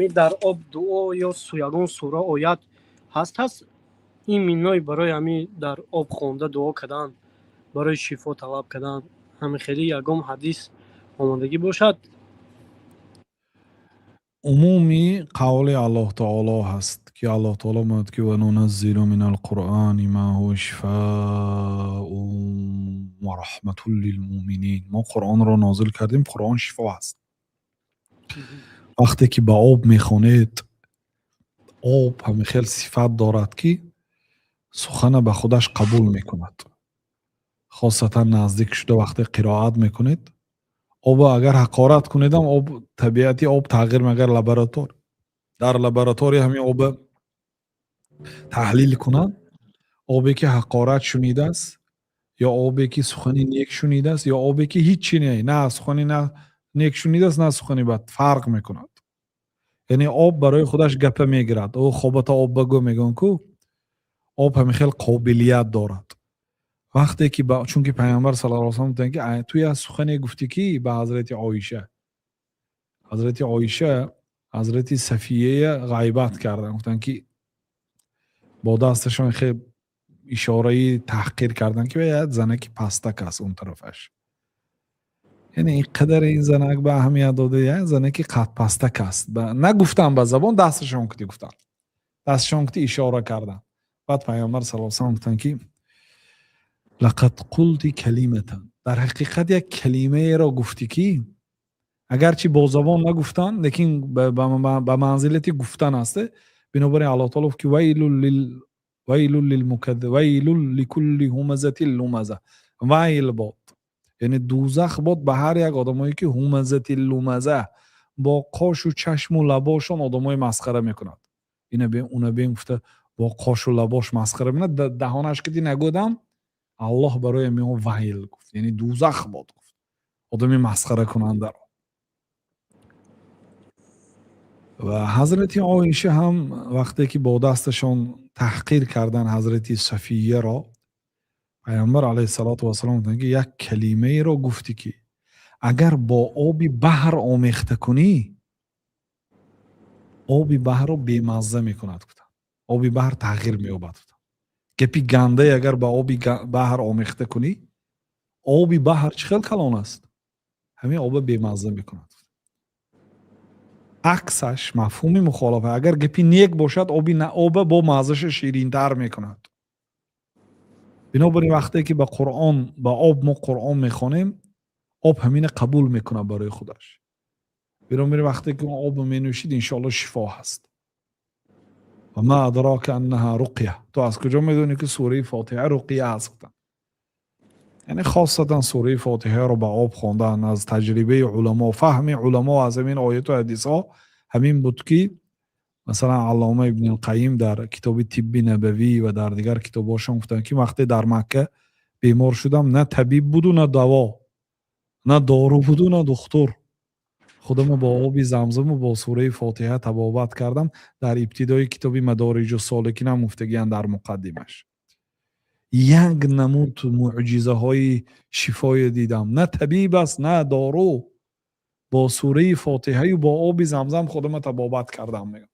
Дар об дуо ё ягон сура, оят ҳаст ин миннои барои ҳами дар об хонда дуо кардан, барои шифо талаб кардан, ҳамин хели ягон ҳадис омодагӣ бошад? Умуми қавли Аллоҳ таоло ҳаст, ки Аллоҳ таоло мегӯяд, ки وننزل من القرآن ما هو شفاء ورحمة للمؤمنين. Мо Қуръонро нозил кардем, Қуръон шифо аст. Вақте ки ба об мехонед, об ҳамин хел сифат дорад, ки сухана ба худаш қабул мекунад. Хосатан наздик шуда вақте қироат мекунед, обо агар ҳақорат кунедам, об, табиати об тағйир. Агар дар лаборатория ҳамин оба таҳлил кунанд, обе ки ҳақорат шунидааст ё обе ки сухани нек шунидааст ё обе ки ҳиччи не, на сухани на нек шунидааст, на сухани бад, фарқ мекунад. Яъне об барои худаш гапа мегирад. Ӯ хобата об ба гӯ мегӯянд ку, об ҳамин хел қобилият дорад. Вақте ки, чунки Пайғамбар صلى الله عليه وسلم гуфтанд, ки ту як сухане гуфтӣ, ки ба ҳазрати Оиша, ҳазрати Оиша ҳазрати Сафияя ғайбат карданд, гуфтанд, ки бо дасташон хел ишораи таҳқир карданд, ки як занаки пастак аст он тарафаш. Яъне ин қадар ин занак ба аҳамият дода, як занаки қадпастак аст нагуфтанд ба забон, дасташон кути гуфтанд, дасташон кути ишора карданд. Баъд Пайғамбар صلى الله عليه وسلم гуфтанд, ки لقد قلت كلمة, дар ҳақиқат як калимаеро гуфтӣ, ки агарчи бо забон нагуфтанд, лекин ба манзилати гуфтан аст. Бинобар ин Аллоҳ таоло гуфт, ки ويل لكل همزة لمزة. Вайл бод, яъне дӯзах бод ба ҳар як одамое, ки همزة لمزة, бо қошу чашму лабошон одамои масхара мекунад. Ина бем, уна бем гуфта, бо қошу лабош масхара мекунад, даҳонаш кити нагӯдам. Аллоҳ барои меон вайл гуфт, яъне дӯзах бод гуфт одами масхаракунандаро. Ва ҳазрати Оиша ҳам вақте ки бо дасташон таҳқир кардан ҳазрати Сафияро, Пайғамбар عليه الصلاة والسلام гуфтанд, ки як калимаеро гуфтӣ, ки агар бо оби баҳр омехта кунӣ, оби баҳрро бемазза мекунад, гуфтанд. Оби баҳр тағйир меёбад, гуфтанд. Гапи гандае агар ба оби баҳр омехта кунӣ, оби баҳр чӣ хел калон аст, ҳамин оба бемазза мекунад. Аксаш, мафҳуми мухолафа, агар гапи нек бошад, оби оба бо маззаша ширинтар мекунад. Бинобар ин вақте ки ба Қуръон, ба об мо Қуръон мехонем, об ҳамина қабул мекунад барои худаш. Бинобар ин вақте ки обо менӯшид, иншоалло шифо ҳаст. وما أدراك أنها رقية. Ту аз куҷо медонӣ, ки сураи Фотиҳа руқия аст, гуфтанд. Яъне хосатан сураи Фотиҳаро ба об хондан, аз таҷрибаи уламо, фаҳми уламо аз ҳамин ояту ҳадисҳо ҳамин буд, ки масалан Аллома Ибнилқайим дар китоби Тибби Набавӣ ва дар дигар китобҳошон гуфтанд, ки вақте дар Макка бемор шудам, на табиб буду, на даво, на дору буду, на духтур. Худамо бо оби Замзаму бо сураи Фотиҳа табобат кардам. Дар ибтидои китоби Мадориҷу Соликин ҳам гуфтагиянд, дар муқаддимаш: як намуд мӯъҷизаҳои шифое дидам, на табиб аст, на дору, бо сураи Фотиҳаю бо оби Замзам худама табобат кардам, мегӯям,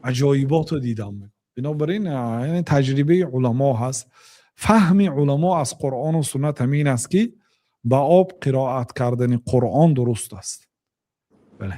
аҷоиботро дидам. Бинобар ин яъне таҷрибаи уламо ҳаст, фаҳми уламо аз Қуръону суннат ҳамин аст, ки ба об қироат кардани Қуръон дуруст аст. Бале.